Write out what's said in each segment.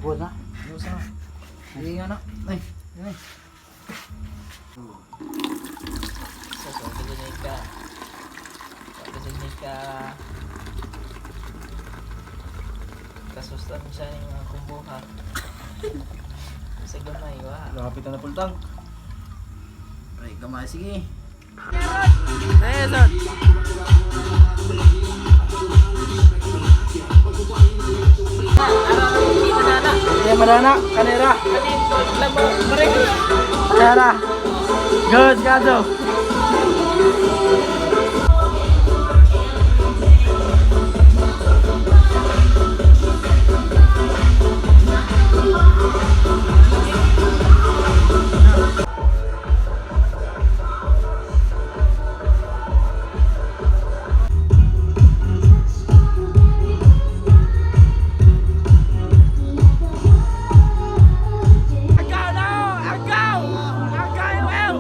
Sugod na. Sa. Hindi nga na. Ay, ay. So, pagsunod ka. Pagsunod ka. Kasustansya ng mga kumbuha. Sa gamay, wa. Lapit na pultang. Pre, gamay sige. Hindi madana, kanera. Kanera. Good, gato. Agaw na! Agaw! Agaw! Ew!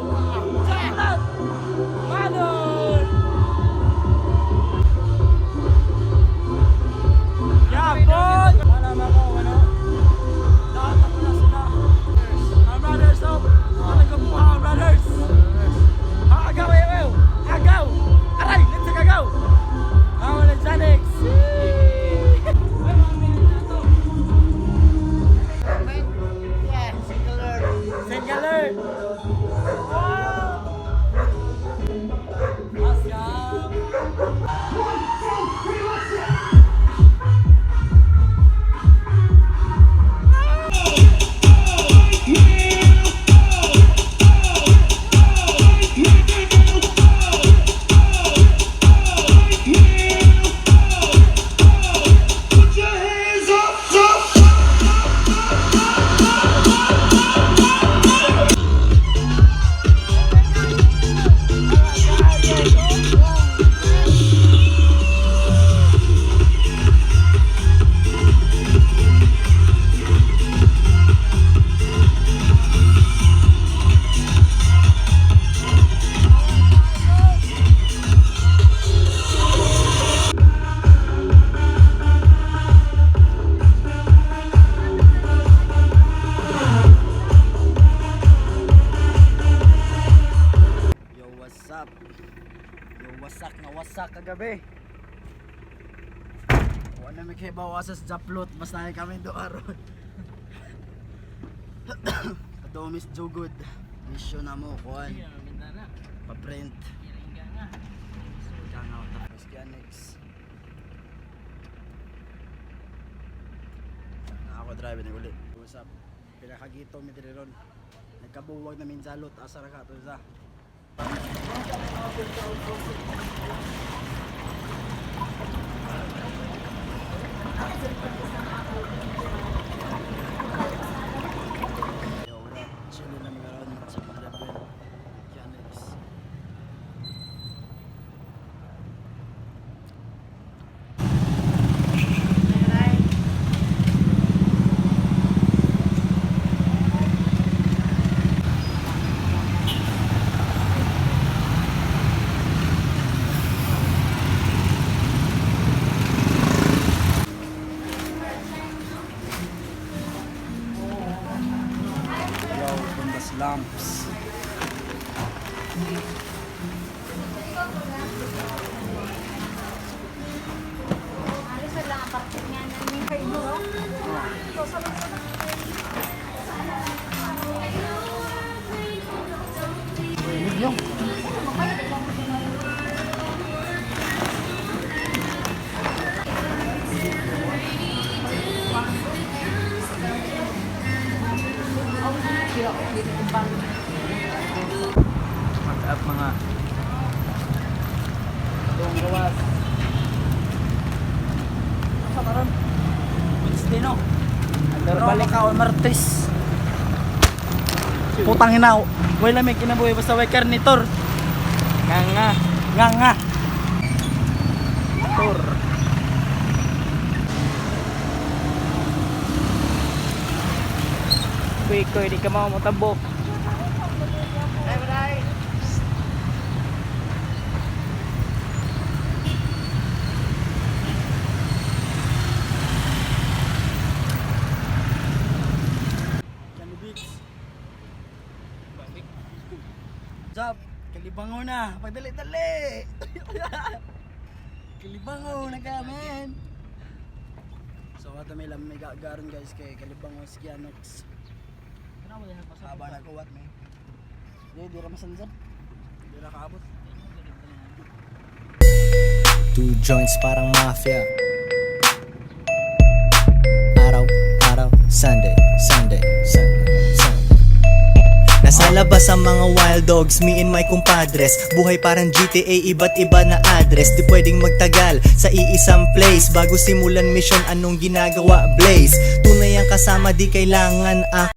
Chocolate! Manon! Yapon! Wala ko, ano? Lahat ako na sila. Our brothers, oh! Mga nagkabuha, our brothers! Agaw, ew, ew! Agaw! Aray! Let's agaw! Ang mga Janex! Single Wow! Awesome! Put your hands up, up. Yo, what's up? Yo, wasak na wasak kagabi. Wala may kahibaw sa Japlot, mas na kami do aron. Ato Miss Jugod. Mission na mo kuan. Pa-print. Kanga tapos Annex. Ako drive ni uli. What's up? Pila ka gito mi diri ron. Nagkabuwag na min salot asa ra ka to sa. Yo, what up? Chilling lang karon sa 11. Mechanics. Yo, from the slumps. Ano sa lang aparte nga namin kayo. Yung. What's up mga Dong gawas. Sa karon. Wednesday no. Pero balik ka on Martes. Putang ina. Way lamig kinabuhi basta way karnitor. Nga nga. Nga nga. Tor. Kuy kuy di ka mamutabok. Kalibango na. Pagdali-dali. Kalibango na ka, man. So ato may lamig garon, guys, kay kalibango si Kianox. Haba na kuwat may. Di ra masansan. Di ra kaabot. Two joints parang mafia. Araw, araw, Sunday, Sunday, Sunday, Sunday. Nasa labas ang mga wild dogs, me and my compadres. Buhay parang GTA, iba't iba na address. Di pwedeng magtagal sa iisang place. Bago simulan mission, anong ginagawa? Blaze. Tunay ang kasama, di kailangan ako